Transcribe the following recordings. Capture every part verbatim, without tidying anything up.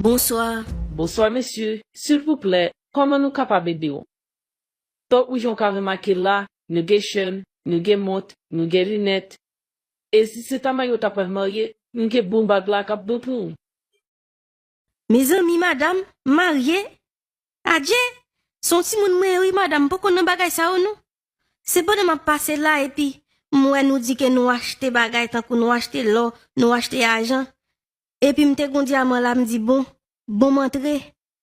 Bonswa. Bonswa, mesye. Silvouplè, kòman nou kapab ede w? Tankou jan w ka remake la, nou gen chèn, nou gen mont, nou gen linèt. E si se ta mayo w ta pral marye, nou gen bon bag la k ap bon pou ou. Mezanmi, madanm, m marye? Adje! Se yon timoun mwen ye wi, madanm, m poko nan bagay sa yo non. Se pandan m ap pase la epi m wè nou di ke nou achte bagay tankou nou achte lò, nou achte ajan. Epi m te gon dyaman la, m di bon, bon m antre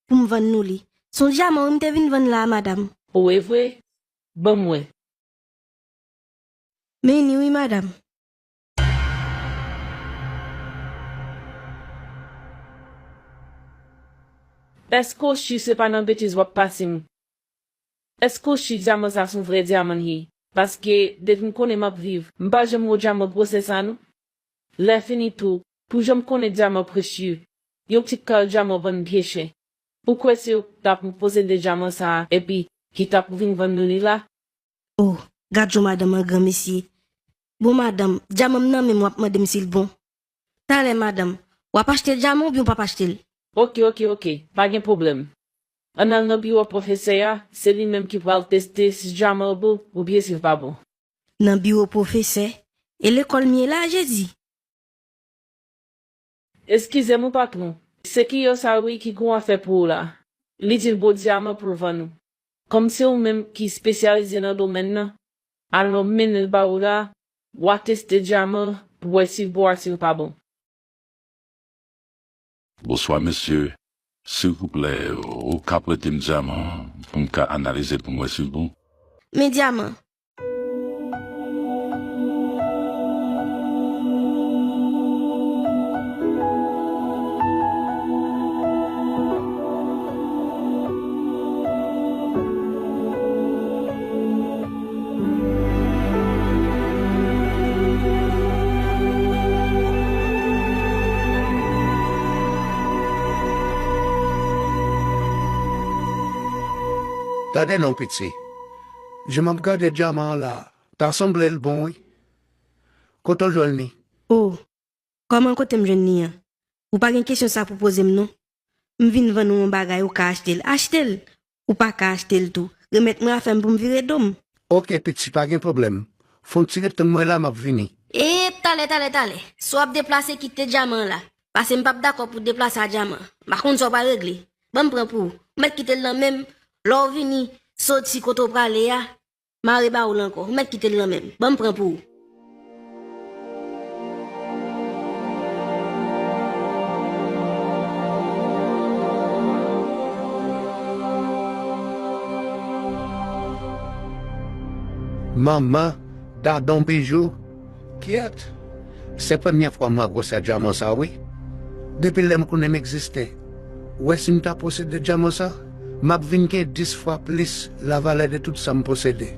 pou m vann nou li. Se yon dyaman wi m te vin vann la a, madanm. O, e vre? Ban m wè. Men ni wi, madanm. Èske w si se pa nan betiz w ap pase m? Èske w si dyaman sa se yon vrè dyaman l ye? Paske depi m konnen m ap viv, m pa janm wè yon dyaman gwosè sa non. Lèfini tou, pou jan m konnen dyaman presye, yon ti kal dyaman vann byen chè. Ou kwè se yo k t ap posede dyaman sa a epi ki t ap vin vann nou li la? O, gad jan madanm an gran mesye. Bon madanm, dyaman m nan men m w ap mande m si l bon. Talè madanm, w ap achte dyaman oubyen w p ap achte l? Oke, oke, oke, pa gen pwoblèm. Ann al nan biwo pwofesè a, se li menm ki pral teste si dyaman an bon oubyen si l pa bon. Nan biwo pwofesè? E lekòl m ye la, Jezi? Eskize m wi patwon, se kiyès sa wi ki gon afè pou ou la? Li di l bon dyaman pou l vann ou. Kòm se ou menm ki espesyalize nan domèn nan, alò m mennen l ba ou la, w a teste dyaman pou w wè si l bon a si l pa bon. Bonswa mesye, silvouplè, ou ka prete m dyaman an pou m ka analize l pou m wè si l bon? Men dyaman. Tande non, piti. Jan m ap gade dyaman an la, ta sanble l bon, wi. Kote w jwenn li? O, kòman kote m jwenn li an? Ou pa gen kesyon sa pou poze m non. M vin vann ou yon bagay, ou ka achte l. Achte l! Ou pa ka achte l tou. Remèt mwen afè m pou m vire do m. Oke, piti, pa gen pwoblèm. Fè yon ti ret tann mwen la, m ap vini. Eep, talè, talè, talè. Si w ap deplase, kite dyaman an la. Paske m p ap dakò pou deplase a dyaman. M pa konn sa w pral regle. Ban m pran pou ou. Ou mèt kite l nan men m. Lè w vini, soti kote w prale a, mare ba ou l ankò. Ou mèt kite l nan men m. Ban m pran pou ou. Manman, dadon Bijou, kyèt! Se premye fwa m wè gwosè dyaman sa wi. Depi lè m konnen m egziste, ou wè si m ta posede dyaman sa, m ap vin gen dis fwa plis lavalè de tout sa m posede.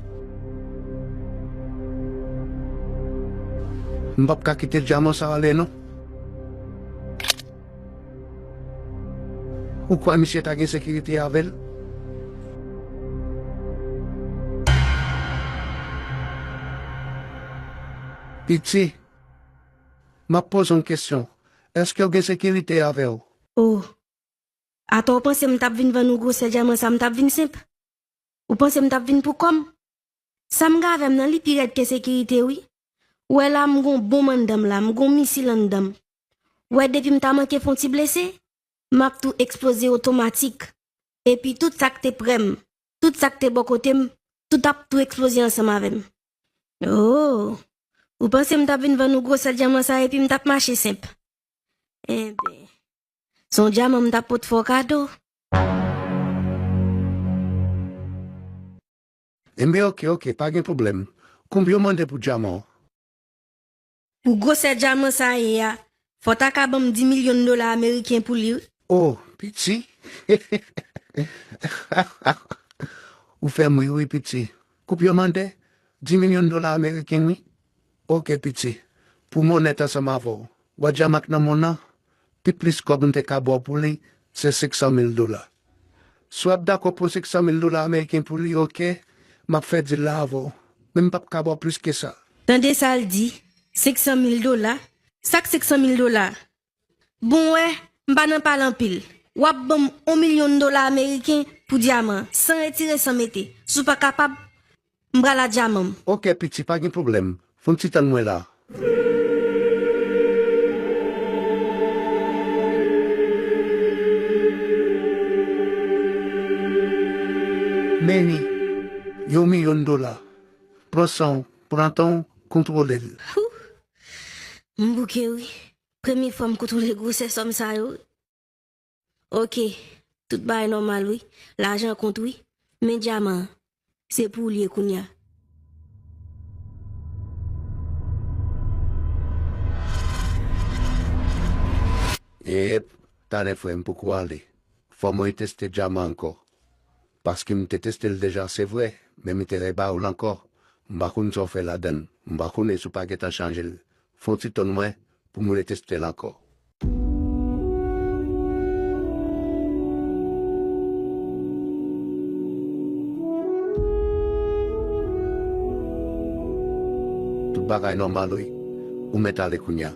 M p ap ka kite dyaman sa ale non. Ou kwè misye ta gen sekirite avè l? Piti, m ap poze w yon kesyon. Èske w gen sekirite avè w? O, atò w panse m t ap vin vann ou gwosè dyaman sa, m t ap vin senp? Ou panse m t ap vin pou kò m? Sa m gen avè m nan, li pi rèd ke sekirite wi. Ou wè la, m gon bonm anndan m la, m gon misil anndan m. Ou wè depi m ta manke fè yon ti blese, m ap tou eksploze otomatik. Epi tout sa k te prè m, tout sa k te bò kote m, tout ap tou eksploze ansanm avè m. O! Ou panse m t ap vin vann ou gwosè dyaman sa epi m t ap mache senp? Enben, se yon dyaman m t ap pot fè w kado. Enben, oke, oke, pa gen pwoblèm. Konbyen w mande pou dyaman w? Pou gwosè dyaman sa ye a, fò w ta ka ban m dis milyon dola ameriken pou li wi. O, piti. Ou fè m ri wi, piti. Konbyen w mande? Dis milyon dola ameriken wi. Oke, piti. Pou m onèt ansanm avè w, w wè dyaman k nan men w nan, pi plis kòb m te ka ba w pou li, se senk san mil dola. Si w ap dakò pou senk san mil dola ameriken pou li, oke, m ap fè dil la avè w. Men m p ap ka ba w plis ke sa. Tande sa l di, senk san mil dola? Sa k senk san mil dola? Bon, w wè, M pa nan pale anpil. W ap ban m yon milyon dola ameriken pou dyaman, san retire, san mete. Si w pa kapab, m pral a dyaman m. Oke, piti, pa gen pwoblèm. Fè yon ti tann mwen la. Men wi, yon milyon dola. Pran san w, pran tan w, kontwole l. Whew! M bouke wi. Premye fwa m kontwole gwosè sòm sa yo wi. Oke, tout bagay nòmal wi. Lajan kont wi. Men dyaman an. Se pou w l ye kounya. Yep, talè frè m poko ale. Fò mwen teste dyaman ankò. Paske m te teste l deja, se vre, men m te reba w l ankò. M pa konn sa w fè ladan l. M pa konnen si w pa gentan chanje l. Fè yon ti tann mwen pou m reteste l ankò. Tout bagay nòmal wi. Ou mèt ale kounya.